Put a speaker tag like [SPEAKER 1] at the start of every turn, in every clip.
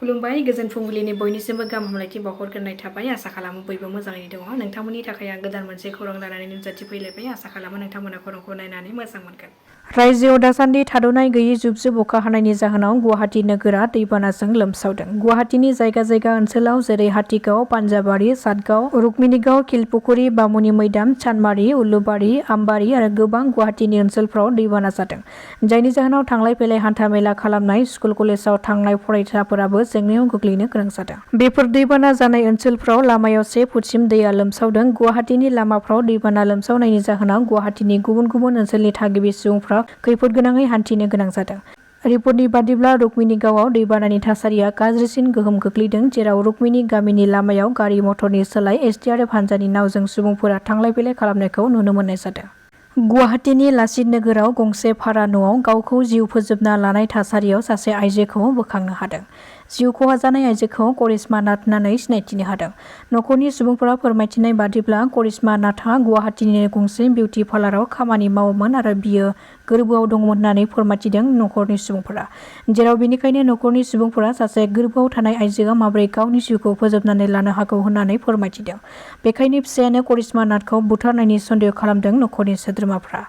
[SPEAKER 1] खुलुमबाय गोजोन फुंबिलिनि बयनिसिमबो गाहाम हामलायथि बावहरग्रोनाय थाबाय आसा खालामो बयबो मोजाङैनो दङ नोंथांमोननि थाखाय आं गोदान मोनसे खौरां लानानै नुजाथिफैलायबाय आसा खालामो नोंथांमोना खौरांखौ नायनानै मोजां मोनगोन। रायजोआव दासान्दि थाद'नाय गैयै जुब-जुब अखा हानायनि जाहोनाव गुवाहाटी नोगोरा दैबानाजों लोमसावदों। गुवाहाटीनि जायगा जायगा ओनसोलाव जेरै हाथिगाव, पान्जाबारि, सातगाव, रुक्मिणीगाव, खिलपुखुरि, बामुनि मैदाम, चानमारि, उलुबारि, आम्बारि आरो गोबां गुवाहाटीनि ओनसोलफ्राव दैबाना जादों। जायनि जाहोनाव थांलाय फैलाय हान्था मेला खालामनाय स्कुल कलेजाव थांनाय फरायसाफोराबो जेंनायाव गोग्लैनो गोनां जादों। बेफोर दैबाना जानाय ओनसोलफ्राव लामायाव 1 फुटसिम दैया लोमसावदों। गुवाहाटीनि लामाफ्राव दैबाना लोमसावनायनि जाहोनाव गुवाहाटीनि गुबुन गुबुन ओनसोलनि थागिबि सुबुंफ्रा खैफोद गोनाङै हान्थिनो गोनां जादों। रिपर्टनि बादिब्ला रुक्मिणीगावआव दैबानानि थासारिया गाज्रिसिन गोहोम खोख्लैदों, जेराव रुक्मिणी गामिनि लामायाव गारि मटरनि सोलाय एसडीआरएफ हान्जानि नावजों सुबुंफोरा थांलाय फैलाय खालामनायखौ नुनो मोननाय जादों। गुवाहाटीनि लाचित नोगोराव गंसे भारा न'आव गावखौ जिउ फोजोबना लानाय थासारियाव सासे आइजोखौ बोखांनो हादों। जिउ खहा जानाय आइजोखौ करिश्मा नाथ होननानै सिनायथिनो हादों। नखरनि सुबुंफोरा फोरमायथिनाय बादिब्ला करिश्मा नाथआ गुवाहाटीनि गंसे बिउटि पार्लाराव खामानि मावोमोन आरो बियो गोर्बोआव दंमोन होननानै फोरमायथिदों नखरनि सुबुंफोरा। जेराव बेनिखायनो नखरनि सुबुंफोरा सासे गोर्बोआव थानाय आइजोआ माबोरै गावनि जिउखौ फोजोबनानै लानो हागौ होननानै फोरमायथिदों। बेखायनो फिसायानो करिश्मा नाथखौ बुथारनायनि सन्देह खालामदों नखरनि सोद्रोमाफ्रा।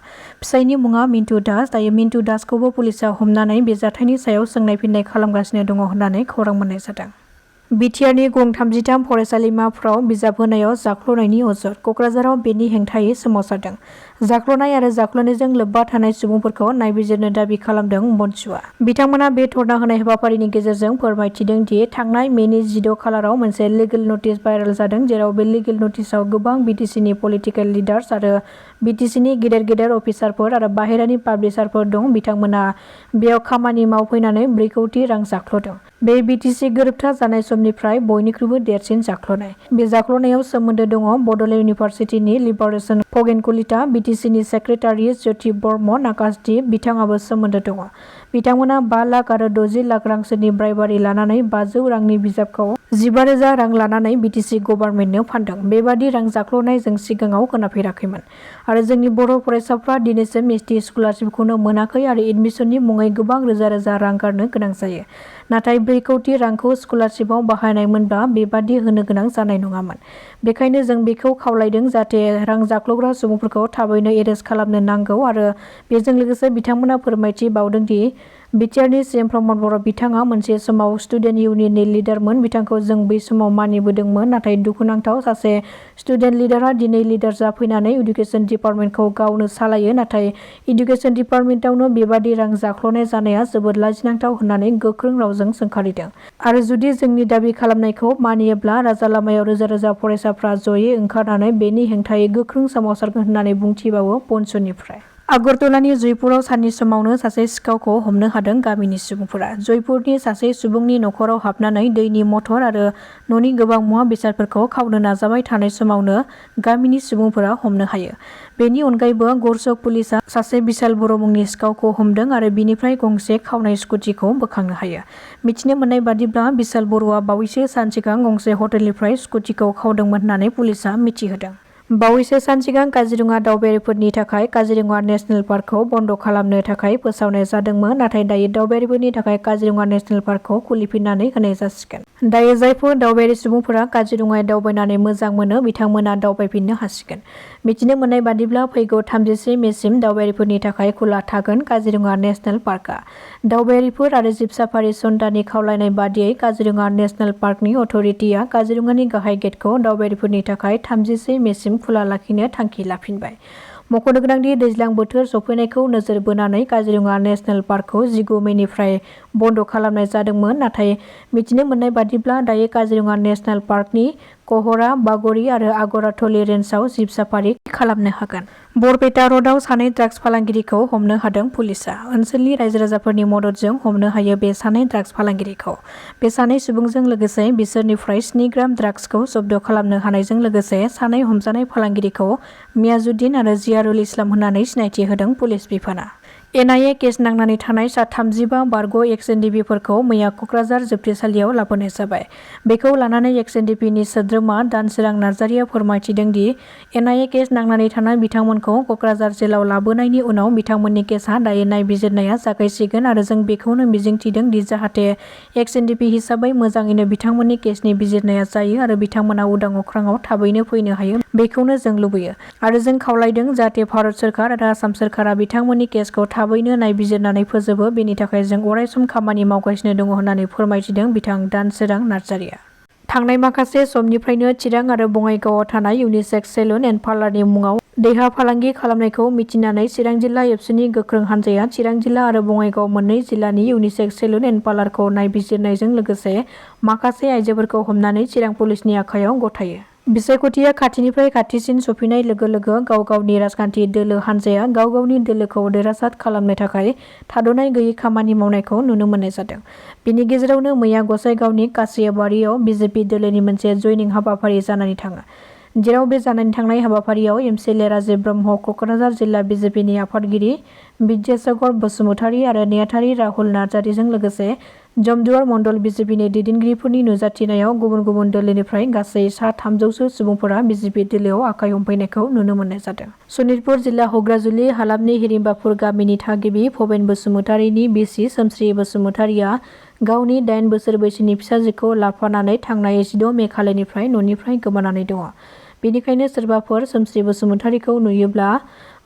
[SPEAKER 1] फिसायनि मुङा मिन्टु दास। दायो मिन्टु दासखौबो पुलिसा हमनानै बे जाथायनि सायाव सोंनाय फिननाय खालामगासिनो दङ होननानै खौरां मोननाय जादों। बिटिआरनि गं 33 फरायसालिमाफ्राव बिजाब होनायाव जाख्ल'नायनि अजद। कक्राझाराव बेनि हेंथायै सोमावसारदों। जाख्ल'नाय आरो जाख्ल'नायजों लोब्बा थानाय सुबुंफोरखौ नायबिजिरनो दाबि खालामदों मन्चुआ। बिथांमोना बे धरना होनाय हाबाफारिनि गेजेरजों फोरमायथिदों दि थांनाय मेनि 14 खालाराव मोनसे लिगेल नटिस भाइरेल जादों, जेराव बे लिगेल नटिसआव गोबां बिटिसिनि पलिटिकेल लिडार्स आरो बिटिसिनि गेदेर अफिसारफोर आरो बाहेरानि पाब्लिसारफोर दं। बिथांमोना बेयाव खामानि मावफैनानै 4 कौटि रां जाख्ल'दों। बे बिटिसि गोरोबथा जानाय समनिफ्राय बयनिख्रुइबो देरसिन जाख्ल'नाय। बे जाख्ल'नायाव सोमोन्दो दङ बड'लेण्ड इउनिभार्सिटिनि लिबारेशन खगेन-कलिता, बिटिसिनि सेक्रेटारि ज्योति बर्मन, आकाशदीप बिथाङाबो सोमोन्दो दङ। बिथांमोना 5 लाख आरो 60 लाख रांसोनि ब्राइबारि लानानै 500 रांनि बिजाबखौ 15,000 रां लानानै बिटिसि गभर्नमेन्टनो फानदों। बेबादि रां जाख्ल'नाय जों सिगाङाव खोनाफेराखैमोन आरो जोंनि बर' फरायसाफ्रा दिनैसिम एसटि स्कलारशिपखौनो मोनाखै आरो एडमिसननि मुङै गोबां रोजा रां गारनो गोनां जायो। नाथाय 4 कौटि रांखौ स्कलारशिपआव बाहायनायमोनब्ला बेबादि होनो गोनां जानाय नङामोन। बेखायनो जों बेखौ खावलायदों जाहाथे रां जाख्ल'ग्रा सुबुंफोरखौ थाबैनो एरेस्ट खालामनो नांगौ आरो बेजों लोगोसे बिथांमोना फोरमायथि बावदों दि बिटिआरनि सीएम प्रमद बर' बिथाङा मोनसे समाव स्टुडेन्ट इउनियननि लिडारमोन। बिथांखौ जों बै समाव मानिबोदोंमोन, नाथाय दुखुनांथाव सासे स्टुडेन्ट लिडारा दिनै लिडार जाफैनानै इडुकेसन डिपार्टमेन्टखौ गावनो सालायो। नाथाय इडुकेसन डिपार्टमेन्टआवनो बेबादि रां जाख्ल'नाय जानाया जोबोद लाजिनांथाव होननानै गोख्रों रावजों सोंखारिदों। आरो जुदि जोंनि दाबि खालामनायखौ मानियोब्ला राजा लामायाव रोजा फरायसाफ्रा जयै ओंखारनानै बेनि हेंथायै गोख्रों सोमावसारगोन होननानै बुंथिबावो बनसुनिफ्राय। आगरतलानि जयपुराव साननि समावनो सासे सिखावखौ हमनो हादों गामिनि सुबुंफोरा। जयपुरनि सासे सुबुंनि नखराव हाबनानै दैनि मटर आरो न'नि गोबां मुवा बेसादफोरखौ खावनो नाजाबाय थानाय समावनो गामिनि सुबुंफोरा हमनो हायो। बेनि अनगायैबो गरसक पुलिसआ सासे बिशाल बर' मुंनि सिखावखौ हमदों आरो बिनिफ्राय गंसे खावनाय स्कुटिखौ बोखांनो हायो। मिथिनो मोननाय बादिब्ला बिशाल बर'आ बावैसो सान सिगां गंसे हटेलनिफ्राय स्कुटिखौ खावदोंमोन होननानै पुलिसआ मिथिहोदों। बावैसो सान सिगां काजिरङा दावबायारिफोरनि थाखाय काजिरङा नेशनेल पार्कखौ बन्द' खालामनो थाखाय फोसावनाय जादोंमोन, नाथाय दायो दावबायारिफोरनि थाखाय काजिरङा नेशनेल पार्कखौ खुलिफिननानै होनाय जासिगोन। दायो जायफोर दावबायारि सुबुंफोरा काजिरङायाव दावबायनानै मोजां मोनो बिथांमोना दावबायफिननो हासिगोन। मिथिनो मोननाय बादिब्ला फैगौ 30 मेसिम दावबायारिफोरनि थाखाय खुला थागोन काजिरङा नेशनेल पार्कआ। दावबायारिफोर आरो जिब साफारि सन्धानि खावलायनाय बादियै काजिरङा नेशनेल पार्कनि अथ'रिटिआ काजिरङानि गाहाय गेटखौ दावबायारिफोरनि थाखाय 30 मेसिम खुला लाखिनो थांखि लाफिनबाय। मख'नो गोनांदि दैज्लां बोथोर सफैनायखौ नोजोर बोनानै काजिरङा नेशनेल पार्कखौ 19 मेनिफ्राय बन्द' खालामनाय जादोंमोन, नाथाय मिथिनो मोननाय बादिब्ला दायो काजिरङा नेशनेल पार्कनि कहरा, बागरि आरो आगराथलि रेन्जआव जिब साफारि खालामनो हागोन। बरपेटा रडआव सानै ड्राग्स फालांगिरिखौ हमनो हादों पुलिसआ। ओनसोलनि रायजो राजाफोरनि मददजों हमनो हायो बे सानै ड्राग्स फालांगिरिखौ। बे सानै सुबुंजों लोगोसे बिसोरनिफ्राय 7 ग्राम ड्राग्सखौ जब्द' खालामनो हानायजों लोगोसे सानै हमजानाय फालांगिरिखौ मियाजुद्दिन आरो जियारुल इस्लाम होननानै सिनायथि होदों पुलिस बिफाना। NIA केस नांनानै थानाय सा 35 बारग' एक्स-एनडिपिफोरखौ मैया क'क्राझार जोबथेसालियाव लाबोनाय जाबाय। बेखौ लानानै एक्स-एनडिपिनि सोद्रोमा दानसोरां नार्जारिया फोरमायथिदों दि NIA केस नांनानै थानाय बिथांमोनखौ क'क्राझार जेलाव लाबोनायनि उनाव बिथांमोननि केसआ दायो नायबिजिरनाया जागायसिगोन आरो जों बेखौनो मिजिंथिदों दि जाहाथे एक्स-एनडिपि हिसाबै मोजाङैनो बिथांमोननि केसनि बिजिरनाया जायो आरो बिथांमोना उदां अख्राङाव थाबैनो फैनो हायो बेखौनो जों लुबैयो आरो जों खावलायदों जाहाथे भारत सोरखार आरो आसाम सोरखारा बिथांमोननि केसखौ थाबैनो नायबिजिरनानै फोजोबो बेनि थाखाय जों अरायसम खामानि मावगासिनो दङ होननानै फोरमायथिदों बिथां दानसोरां नार्जारिया। थांनाय माखासे समनिफ्रायनो चिरां आरो बङाइगावआव थानाय इउनिसेक्स सेलुन एन्ड पार्लारनि मुङाव देहा फालांगि खालामनायखौ मिथिनानै चिरां जिल्ला एबसुनि गोख्रों हान्जाया चिरां जिल्ला आरो बङाइगाव मोननै जिल्लानि इउनिसेक्स सेलुन एन्ड पार्लारखौ नायबिजिरनायजों लोगोसे माखासे आइजोफोरखौ हमनानै चिरां पुलिसनि आखायाव गथायो। बिसायख'थिया खाथिनिफ्राय खाथिसिन सफैनाय लोगो लोगो गाव गावनि राजखान्थि दोलो हान्जाया गाव गावनि दोलोखौ देरहासार खालामनो थाखाय थाद'नाय गैयै खामानि मावनायखौ नुनो मोननाय जादों। बेनि गेजेरावनो मैया गसाइगावनि कासियाबारियाव बिजेपि दोलोनि मोनसे जयनिं हाबाफारि जानानै थाङो। जेराव बे जानानै थांनाय हाबाफारियाव एमसिएलए राजिब ब्रह्म, क'क्राझार जिल्ला बिजेपिनि आफादगिरि बिद्यासागर बसुमतारी आरो नेहाथारि राहुल नार्जारिजों लोगोसे जमदुवार मण्डल बिजेपिनि दैदेनगिरिफोरनि नुजाथिनायाव गुबुन गुबुन दोलोनिफ्राय गासै सा 300 सुबुंफोरा बिजेपि दोलोआव आखाइ हमफैनायखौ नुनो मोननाय जादों। सनितपुर जिल्ला हग्राजुलि हालामनि हिरिम्बापुर गामिनि थागिबि भबेन बसुमतारीनि बिसि सोमस्रि बसुमतारीया गावनि 8 बोसोर बैसोनि फिसाजोखौ लाफानानै थांनाय 16 मे खालिनिफ्राय न'निफ्राय गोमानानै दङ। बेनिखायनो सोरबाफोर सोमस्रि बसुमतारीखौ नुयोब्ला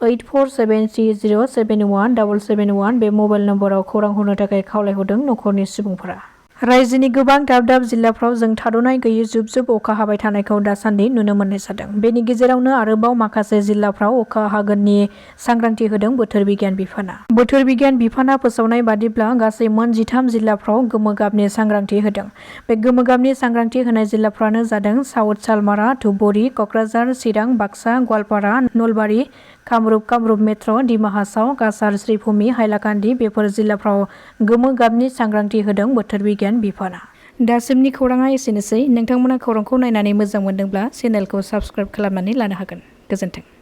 [SPEAKER 1] 8473071771 बे मबाइल नम्बराव खौरां हरनो थाखाय खावलायहरदों नखरनि सुबुंफोरा। रायजोनि गोबां दाब दाब जिल्लाफ्राव जों थाद'नाय गैयै जुब जुब अखा हाबाय थानायखौ दासान्दि नुनो मोननाय जादों। बेनि गेजेरावनो आरोबाव माखासे जिल्लाफ्राव अखा हागोननि सांग्रांथि होदों बोथोर बिगियान बिफाना। बोथोर बिगियान बिफाना फोसावनाय बादिब्ला गासै मोन 13 जिल्लाफ्राव गोमो गाबनि सांग्रांथि होदों। बे गोमो गाबनि सांग्रांथि होनाय जिल्लाफ्रानो जादों साउथ सालमारा, धुबुरी, क'क्राझार, चिरां, बाक्सा, गवालपारा, नलबारि, कामरुप मेट्र', डिमा हासाव, काछार, श्रीभूमि, हाइलाकान्दि बेफोर जिल्लाफ्राव गोमो गाबनि सांग्रांथि होदों बोथोर बिगियान बिफाना। दासिमनि खौराङा एसेनोसै। नोंथांमोना खौरांखौ नायनानै मोजां मोनदोंब्ला चेनेलखौ साबस्क्राइब खालामनानै लानो हागोन। गोजोन्थों।